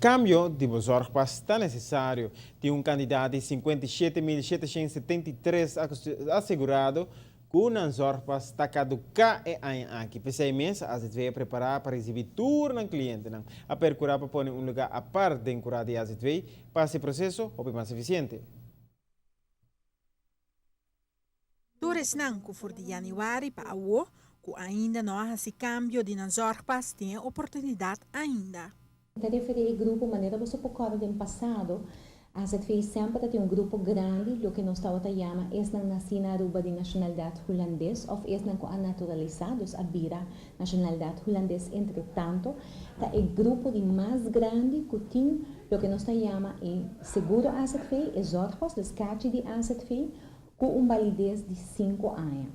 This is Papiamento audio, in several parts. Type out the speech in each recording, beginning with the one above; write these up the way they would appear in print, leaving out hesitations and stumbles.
Cambio di bo zorgpas ta necesario. Tin un cantidad di 57.773 asegurado cu nan zorgpas ta caduca e aña aki. P'esey mes AZV a prepara pa ricibi tur nan clientenan. A percura pa pone un lugar apart den cura di AZV pa haci e proceso hopi mas eficiente. Tur esnan ku for di yanüari pa awo ku ainda no a hasi kambio di nan zòrgpas tin e oportunidat ainda. Ta referí e grupo manera boso por kòrda den pasado, AZV semper ta tin un grupo grandi, loke nos tabata yama esnan nasí na Aruba di nashonalidat hulandes òf esnan ku a naturalisá, dus a bira nashonalidat hulandes entre tanto, ta e grupo di mas grandi ku tin loke nos ta yama e seguro AZV, e zorgpas, dus kachi di AZV, ku un balides di sinku aña.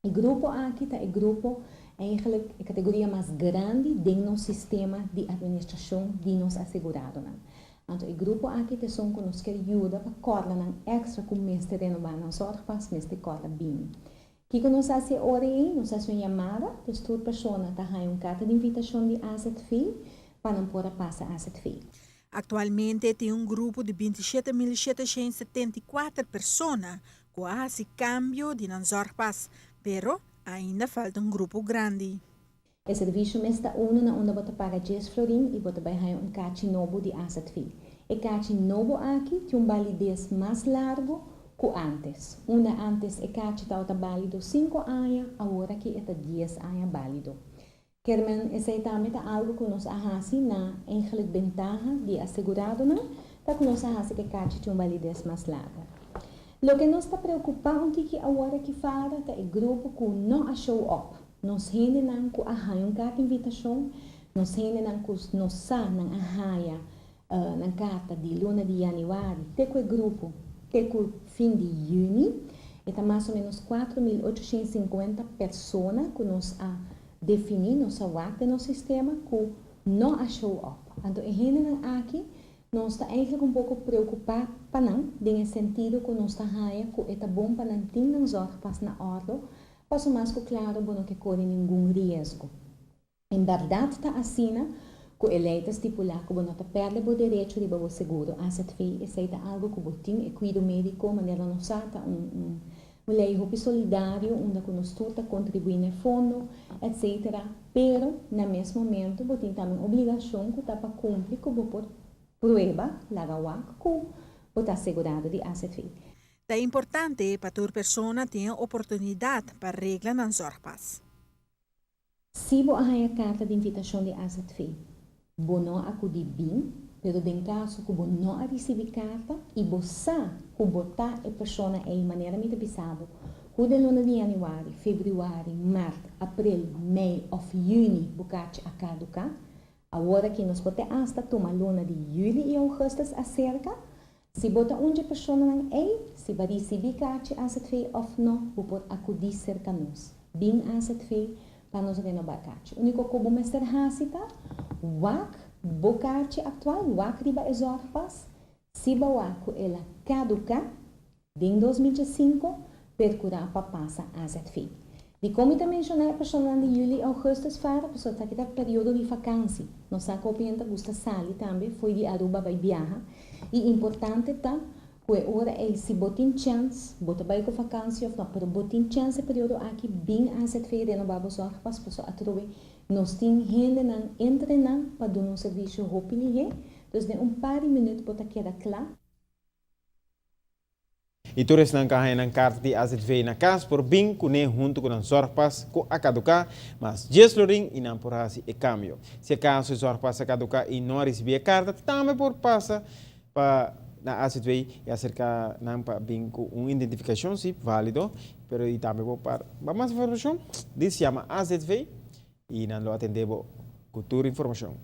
E grupo aki ta e grupo, eigenlijk e kategoria mas grandi den nos sistema di administrashon di nos aseguradonan. Anto e grupo aki ta esun ku nos kier yuda pa kòrda nan èkstra ku mester renobá nan zorgpas, mester kòrda bini. Kiko nos hasi e ora ei? Nos hasi un yamada, dus tur persona ta haña un karta di invitashon di AZV pa nan por a pasa AZV. Aktualmente tin un grupo di 27.774 persona ku a hasi kambio di nan zorgpas, pero ainda falta un grupo grandi. E servisio mes ta unu na unda bo ta paga djes florin i bo ta bai haña un kachi nobo di AZV. E kachi nobo aki tin un balides mas largu ku ántes. Unda ántes e kachi tabata bálido sinku aña, aworaki e ta dies aña bálido. Kermen, esei tambe ta algu ku nos a hasi na eigenlijk bentaha di e aseguradonan, ta ku nos a hasi ku e kachi tin un balides mas largu. Loke nos ta preokupá un tiki awor aki fara ta e grupo ku no a show up. Nos hendenan ku a haña un karta invitashon, nos hendenan ku nos sa nan a haña nan karta di luna di yanüari te ku e grupo te ku fin di yüni, e ta mas o ménos 4850 persona ku nos a definí, nos a wak den nos sistema ku no a show up. Anto e hendenan aki nos ta eigenlijk un poko preokupá pa nan den e sentido ku nos ta haña ku e ta bon pa nan tin nan zorgpas na òrdo, paso mas ku klaro bo no ke kore ningun riesgo. En bèrdat ta asina ku e lei ta stipulá ku bo no ta pèrdè bo derecho riba bo seguro AZV, esei ta algu ku bo tin, e kuido médiko manera nos sa ta un un lei hopi solidario unda ku nos tur ta kontribuí na e fondo etcetera, pero na mes momento bo tin tambe un obligashon ku ta pa kumpli ku bo por prueba laga wak ku bo ta asegurado di AZV. Ta importante pa tur persona tin e oportunidat pa regla nan zorgpas. Si bo a haña karta di invitashon di AZV, bo no a akudí bin, pero den kaso ku bo no a risibí karta i bo sa ku bo ta e persona ei manera mi ta bisa bo, ku den luna di yanüari, febrüari, mart, aprel, mei òf yüni bo kachi a kaduká, awor aki nos por te asta tuma luna di yüli i ougùstus aserka. Si bo ta un dje personanan ei, si bo a risibí kachi AZV òf nò, bo por akudí serka nos. Bin AZV pa nos renobá kachi. Úniko ku bo mester hasi ta wak bo kachi aktual, wak riba e zorgpas. Si bo wak ku el a kaduká den 2005, perkurá pa pasa AZV. Dikon mi ta menshoná e personanan di yüli i ougùstùs fara? Pasobra esaki ta periodo di fakansi. Nos sa ku hopi hende ta gusta sali tambe fo'i di Aruba bai biaha. I importante ta ku e ora ei si bo tin chèns, bo ta bai ku fakansi òf no, pero bo tin chèns e periodo aki bin AZV renobá bo zòrgpas pasobra atrobe nos tin hendenan entrená pa duna un servisio hopi lihé. Dus den un par di minüt bo ta keda kla. I tur esnan ku a haña nan karta di AZV na kas por bin kuné huntu ku nan zòrgpas ku a kaduká, mas djes florin i nan por hasi e kambio. Si akaso e zòrgpas a kaduká i no a risibí e karta, tambe por pasa pa na AZV i aserká nan pa bin ku un identifikashon, sí, válido, pero i tambe bo par pa mas informashon, dis yama AZV i nan lo atendé bo ku tur informashon.